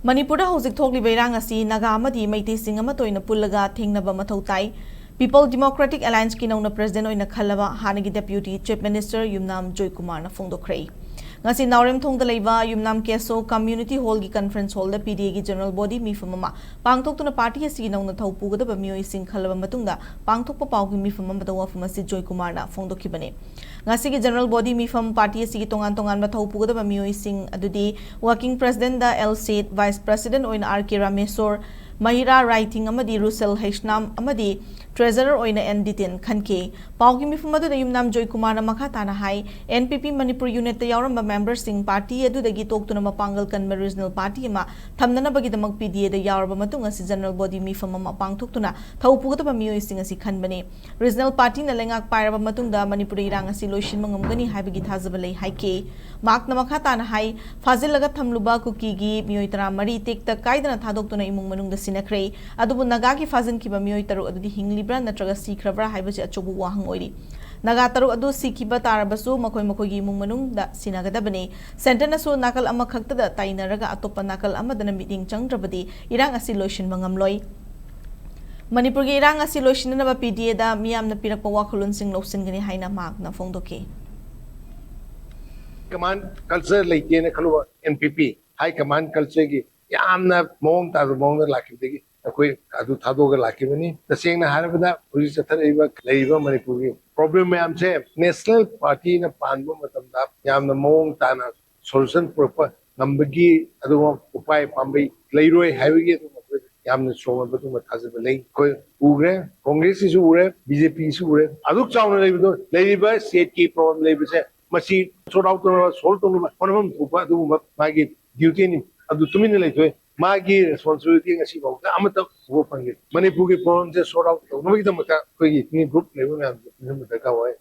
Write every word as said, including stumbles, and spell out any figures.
ꯃꯅꯤꯄꯨꯔꯗ ꯍꯧꯖꯤꯛ ꯊꯣꯛꯂꯤꯕ ꯏꯔꯥꯡ ꯑꯁꯤ ꯅꯥꯒꯥ ꯑꯃꯗꯤ ꯃꯩꯇꯩꯁꯤꯡ ꯑꯃꯠꯇ ꯑꯣꯏꯅ ꯄꯨꯜꯂꯒ ꯊꯦꯡꯅꯕ ꯃꯊꯧ ꯇꯥꯏ꯫ People Democratic Allianceꯀꯤ ꯅꯧꯅ president ꯑꯣꯏꯅ ꯈꯜꯂꯕ ꯍꯥꯟꯅꯒꯤ Deputy Chief Minister ꯌꯨꯝꯅꯥꯝ ꯖꯣꯏꯀꯨꯃꯥꯔꯅ ꯐꯣꯡꯗꯣꯛꯈ꯭ꯔꯦ꯫ ꯉꯁꯤ ꯅꯥꯎꯔꯦꯝꯊꯣꯡꯗ ꯂꯩꯕ ꯌꯨꯝꯅꯥꯝ ꯀꯦꯁꯣ Community Hallꯒꯤ conference hallꯗ PDAꯒꯤ general body ꯃꯤꯐꯝ ꯑꯃ ꯄꯥꯡꯊꯣꯛꯇꯨꯅ party ꯑꯁꯤꯒꯤ ꯅꯧꯅ ꯊꯧ ꯄꯨꯒꯗꯕ ꯃꯤꯑꯣꯏꯁꯤꯡ ꯈꯜꯂꯕ ꯃꯇꯨꯡꯗ ꯄꯥꯡꯊꯣꯛꯄ ꯄꯥꯎꯒꯤ ꯃꯤꯐꯝ ꯑꯃꯗ ꯋꯥꯐꯝ ꯑꯁꯤ ꯖꯣꯏꯀꯨꯃꯥꯔꯅ ꯐꯣꯡꯗꯣꯛꯈꯤꯕꯅꯤ꯫ ꯉꯁꯤꯒꯤ general body ꯃꯤꯐꯝ party ꯑꯁꯤꯒꯤ ꯇꯣꯉꯥꯟ ꯇꯣꯉꯥꯟꯕ ꯊꯧ ꯄꯨꯒꯗꯕ ꯃꯤꯑꯣꯏꯁꯤꯡ ꯑꯗꯨꯗꯤ working presidentꯗ ꯑꯦꯜ ꯁꯦꯠ, vice president ꯑꯣꯏꯅ ꯑꯥꯔ ꯀꯦ ꯔꯥꯃꯦꯁꯣꯔ, ꯃꯍꯤꯔꯥ ꯔꯥꯏꯊꯤꯡ ꯑꯃꯗꯤ ꯔꯨꯁꯦꯜ ꯍꯩꯁꯅꯥꯝ ꯑꯃꯗꯤ treasurer ꯑꯣꯏꯅ ꯑꯦꯟ ꯗꯤꯇꯦꯟ ꯈꯟꯈꯤ꯫ ꯄꯥꯎꯒꯤ ꯃꯤꯐꯝ ꯑꯗꯨꯗ ꯌꯨꯝꯅꯥꯝ ꯖꯣꯏꯀꯨꯃꯥꯔꯅ ꯃꯈꯥ ꯇꯥꯅ ꯍꯥꯏ, ꯑꯦꯟ ꯄꯤ ꯄꯤ ꯃꯅꯤꯄꯨꯔ unitꯇ ꯌꯥꯎꯔꯝꯕ memberꯁꯤꯡ party ꯑꯗꯨꯗꯒꯤ ꯇꯣꯛꯇꯨꯅ ꯃꯄꯥꯡꯒꯜ ꯀꯟꯕ regional party ꯑꯃ ꯊꯝꯅꯅꯕꯒꯤꯗꯃꯛ PDAꯗ ꯌꯥꯎꯔꯕ ꯃꯇꯨꯡ ꯑꯁꯤ general body ꯃꯤꯐꯝ ꯑꯃ ꯄꯥꯡꯊꯣꯛꯇꯨꯅ ꯊꯧ ꯄꯨꯒꯗꯕ ꯃꯤꯑꯣꯏꯁꯤꯡ ꯑꯁꯤ ꯈꯟꯕꯅꯤ꯫ Regional partyꯅ ꯂꯩꯉꯥꯛ ꯄꯥꯏꯔꯕ ꯃꯇꯨꯡꯗ ꯃꯅꯤꯄꯨꯔꯗ ꯏꯔꯥꯡ ꯑꯁꯤ ꯂꯣꯏꯁꯤꯟꯕ ꯉꯝꯒꯅꯤ ꯍꯥꯏꯕꯒꯤ ꯊꯥꯖꯕ ꯂꯩ ꯍꯥꯏꯈꯤ꯫ ꯃꯍꯥꯛꯅ ꯃꯈꯥ ꯇꯥꯅ ꯍꯥꯏ, ꯐꯥꯖꯤꯜꯂꯒ ꯊꯝꯂꯨꯕ ꯀꯨꯀꯤꯒꯤ ꯃꯤꯑꯣꯏ ꯇꯔꯥꯃꯔꯤ ꯇꯦꯛꯇ ꯀꯥꯏꯗꯅ ꯊꯥꯗꯣꯛꯇꯨꯅ ꯏꯃꯨꯡ ꯃꯅꯨꯡꯗ ꯁꯤꯟꯅꯈ꯭ꯔꯦ꯫ ꯑꯗꯨꯕꯨ ꯅꯥꯒꯥꯒꯤ ꯐꯥꯖꯤꯟꯈꯤꯕ ꯃꯤꯑꯣꯏ ꯇꯔꯨꯛ ꯑꯗꯨꯗꯤ ꯍꯤꯡꯂꯤꯕ꯭ꯔꯥ ꯅꯠꯇ꯭ꯔꯒ ꯁꯤꯈ꯭ꯔꯕ꯭ꯔꯥ ꯍꯥꯏꯕꯁꯤ ꯑꯆꯧꯕ ꯋꯥꯍꯪ ꯑꯣꯏꯔꯤ꯫ ꯅꯥꯒꯥ ꯇꯔꯨꯛ ꯑꯗꯨ ꯁꯤꯈꯤꯕ ꯇꯥꯔꯕꯁꯨ ꯃꯈꯣꯏ ꯃꯈꯣꯏꯒꯤ ꯏꯃꯨꯡ ꯃꯅꯨꯡꯗ ꯁꯤꯟꯅꯒꯗꯕꯅꯤ꯫ Centreꯅꯁꯨ ꯅꯥꯀꯜ ꯑꯃꯈꯛꯇꯗ ꯇꯥꯏꯅꯔꯒ ꯑꯇꯣꯞꯄ ꯅꯥꯀꯜ ꯑꯃꯗꯅ ꯃꯤꯠꯌꯦꯡ ꯆꯪꯗ꯭ꯔꯕꯗꯤ ꯏꯔꯥꯡ ꯑꯁꯤ ꯂꯣꯏꯁꯤꯟꯕ ꯉꯝꯂꯣꯏ꯫ ꯃꯅꯤꯄꯨꯔꯒꯤ ꯏꯔꯥꯡ ꯑꯁꯤ ꯂꯣꯏꯁꯤꯟꯅꯅꯕ PDAꯗ ꯃꯤꯌꯥꯝꯅ ꯄꯤꯔꯛꯄ ꯋꯥꯈꯜꯂꯣꯟꯁꯤꯡ ꯂꯧꯁꯤꯟꯒꯅꯤ ꯍꯥꯏꯅ ꯃꯍꯥꯛꯅ ꯐꯣꯡꯗꯣꯛꯈꯤ꯫ Command culture ꯂꯩꯇꯦꯅ ꯈꯜꯂꯨꯕ, NPP high command cultureꯒꯤ ꯌꯥꯝꯅ ꯃꯑꯣꯡ ꯇꯥꯗꯕ ꯃꯑꯣꯡꯗ ꯂꯥꯛꯈꯤꯕꯗꯒꯤ ꯑꯩꯈꯣꯏ ꯑꯗꯨ ꯊꯥꯗꯣꯛꯑꯒ ꯂꯥꯛꯈꯤꯕꯅꯤ꯫ ꯇꯁꯦꯡꯅ ꯍꯥꯏꯔꯕꯗ ꯍꯧꯖꯤꯛ ꯆꯠꯊꯔꯛꯏꯕ, ꯂꯩꯔꯤꯕ ꯃꯅꯤꯄꯨꯔꯒꯤ problem ꯃꯌꯥꯝꯁꯦ national partyꯅ ꯄꯥꯟꯕ ꯃꯇꯝꯗ ꯌꯥꯝꯅ ꯃꯑꯣꯡ ꯇꯥꯅ solution ꯄꯨꯔꯛꯄ ꯉꯝꯕꯒꯤ ꯑꯗꯨꯒꯨꯝꯕ ꯎꯄꯥꯏ ꯄꯥꯝꯕꯩ ꯂꯩꯔꯣꯏ ꯍꯥꯏꯕꯒꯤ ꯑꯗꯨꯝ ꯑꯩꯈꯣꯏ ꯌꯥꯝꯅ ꯆꯣꯝꯃꯕ ꯑꯗꯨꯒꯨꯝꯕ ꯊꯥꯖꯕ ꯂꯩ꯫ ꯑꯩꯈꯣꯏ ꯎꯈ꯭ꯔꯦ, Congressꯀꯤꯁꯨ ꯎꯔꯦ, BJPꯒꯤꯁꯨ ꯎꯔꯦ꯫ ꯑꯗꯨꯛ ꯆꯥꯎꯅ ꯂꯩꯕꯗꯣ, ꯂꯩꯔꯤꯕ stateꯀꯤ problem ꯂꯩꯕꯁꯦ ꯃꯁꯤ sort out ꯇꯧꯅꯕ, solve ꯇꯧꯅꯕ ꯍꯣꯠꯅꯐꯝ ꯊꯣꯛꯄ ꯑꯗꯨꯒꯨꯝꯕ ꯃꯥꯒꯤ dutyꯅꯤ꯫ ꯑꯗꯨ ꯇꯨꯃꯤꯟꯅ ꯂꯩꯊꯣꯛꯑꯦ꯫ ꯃꯥꯒꯤ responsibility ꯉꯁꯤ ꯐꯥꯎꯗ ꯑꯃꯠꯇ ꯎꯕ ꯐꯪꯗꯦ꯫ ꯃꯅꯤꯄꯨꯔꯒꯤ problemꯁꯦ sort out ꯇꯧꯅꯕꯒꯤꯗꯃꯛꯇ ꯑꯩꯈꯣꯏꯒꯤ ꯃꯤ group ꯂꯩꯕ ꯃꯌꯥꯝꯁꯦ ꯄꯨꯟꯁꯤꯟꯕ ꯗꯔꯀꯥꯔ ꯑꯣꯏ꯫